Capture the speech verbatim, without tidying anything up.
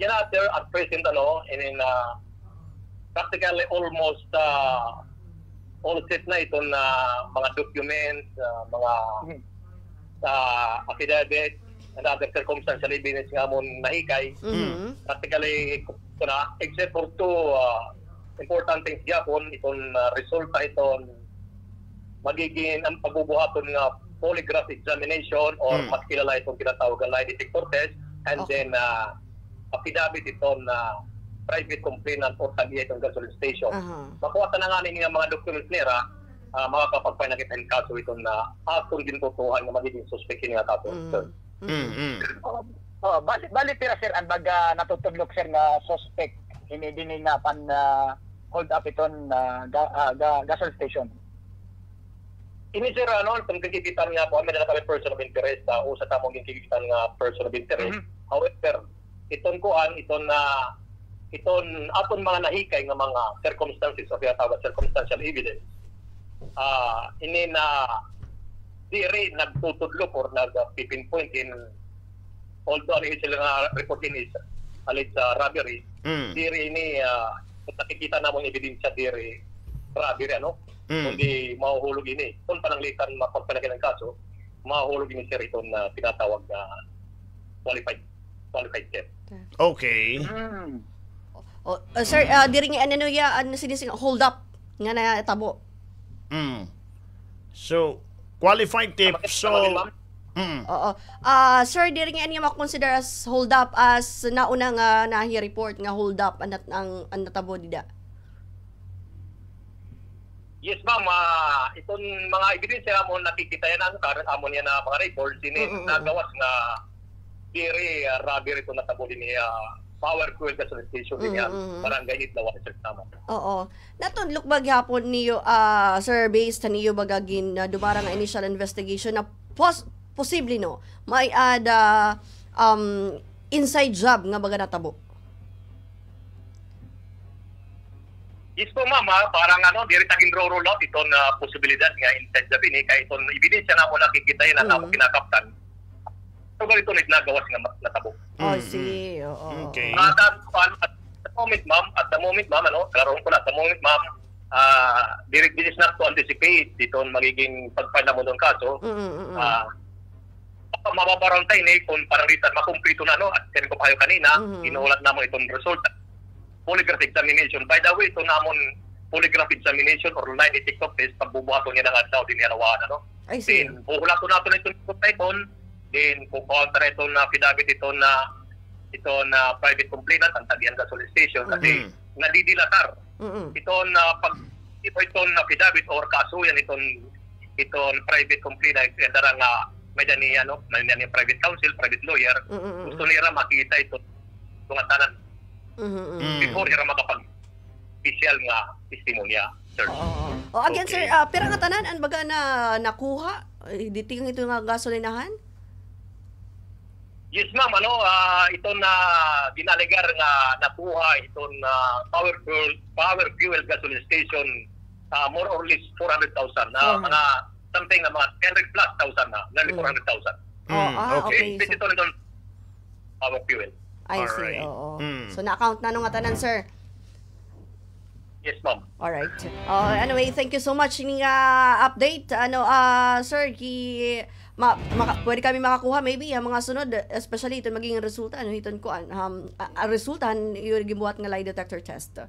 Yana, sir, at present, ano, inin, ah, practically almost, ah, all set na iton, ah, mga documents, ah, mga, ah, affidavit, and other circumstantial evidence nga amon nahikay. Practically, kuan na, except for two, ah, important things gihapon, iton, ah, resulta iton magiging an pagbubuhaton nga polygraph examination or mas kilala iton tinatawag nga lie detector test, and then, ah, affidavit iton, ah, private complainant or tag-iya iton gasoline station. Makuha ta na ngani nga mga documents nira, ah, makakapag-file na kita hin kaso iton, ah, aton gintutuohan nga magiging suspect hini nga kaso, sir. Oo, oo, bali, bali pira, sir, an baga natutudlok, sir, nga suspect hini dinhi nga pan, ah, hold up iton, ah, ga-, ah, ga-, gasoline station? Ini, sir, ano, iton ginkikitaan nga kuan, may-ada na kami person of interest, ah, usa ta amon ginkikitaan nga person of interest. However, iton kuan, iton, ah, iton aton mga nahikay nga mga circumstances o tinatawag circumstantial evidence, ah, ini na diri nagtutudlok or nagpi-pinpoint in, although an issue nga report ini is alleged, ah, robbery, diri ini, ah, nakikita namon ebidensya diri robbery, ano? Kundi mahuhulog ini. Kon pananglitan, mapagpalaki an kaso, mahuhulog ini, sir, iton, ah, tinatawag nga qualified, qualified theft. Okay. O, ah, sir, ah, diri nga ano, ya, ano, sinising hold up nga natabo. So, qualified theft. So, oo. Ah, sir, diri nga ano nga makonsider as hold up as nauna nga nahi-report nga hold up an nat-, ang, an natabo dida? Yes, ma'am. Ah, iton mga ebidensya amon nakikita yana, ano, current amon yana mga records, ini nagawas nga diri, ah, robbery iton natabo dinhi, ah, Power Fuel Gasoline Station dinhi, ah, Barangay Idlawan, sir, tama. Oo. Natudlok ba gihapon niyo, ah, sir, based han iyo baga gin, ah, dumara nga initial investigation na pos-, posible, no, may-ada, um, inside job nga baga natabo? Yes po, ma'am, ah. Parang ano, diri ta ginro-rule out iton, ah, posibilidad nga inside job ini, kay iton ebidensya nga amon nakikita yana, nga amon kinakaptan. So, ganito na nagawas nga ma-, natabo. I see, oo. Okay. At, at, at the moment, ma'am, at the moment, ma'am, ano, klarohon ko na, at the moment, ma'am, ah, diri, this is not to anticipate iton magiging pag-file namon hin kaso. Ah, mababarantay ini kon pananglitan makumpleto na, no? At siring ko pa ha iyo kanina, ginhuhulat namon iton resulta. Polygraph examination. By the way, iton amon polygraph examination or lie detector test, pagbubuhaton yana nga adlaw dinhi ha Laua-an, ano? I see. Then, huhulaton naton iton, iton, then, kukuha ta na iton affidavit, iton, iton private complainant, an tag-iya hin gasoline station, kasi nadidilatar iton, ah, pag, iton, iton affidavit or kasuyan iton, iton private complainant, kay dara nga may-ada ni, ano, may-ada ni private counsel, private lawyer, gusto nira makita iton, iton ngatanan before ira makapag-, official nga testimonya, sir. Oo. O, again, sir, ah, pira ngatanan an baga na nakuha, eh, dinhi ha ito nga gasolinahan? Yes, ma'am. Ano, ah, iton gin-alegar nga nakuha iton, ah, Power Fuel, Power Fuel Gasoline Station, ah, more or less four hundred thousand, ah, mga something nga mga three hundred plus thousand na, nearly four hundred thousand. Oh, ah, okay. Ito, ito, Power Fuel. I see, oo. So, na-account na ngatanan, sir? Yes, ma'am. Alright. Oh, anyway, thank you so much ini nga update. Ano, ah, sir, ki-, ma-, maka-, pwede kami makakuha maybe an mga sunod, especially iton magiging resulta, ano, hiton kuan, um, ah, ah, resulta han iyo ginbuhat nga lie detector test.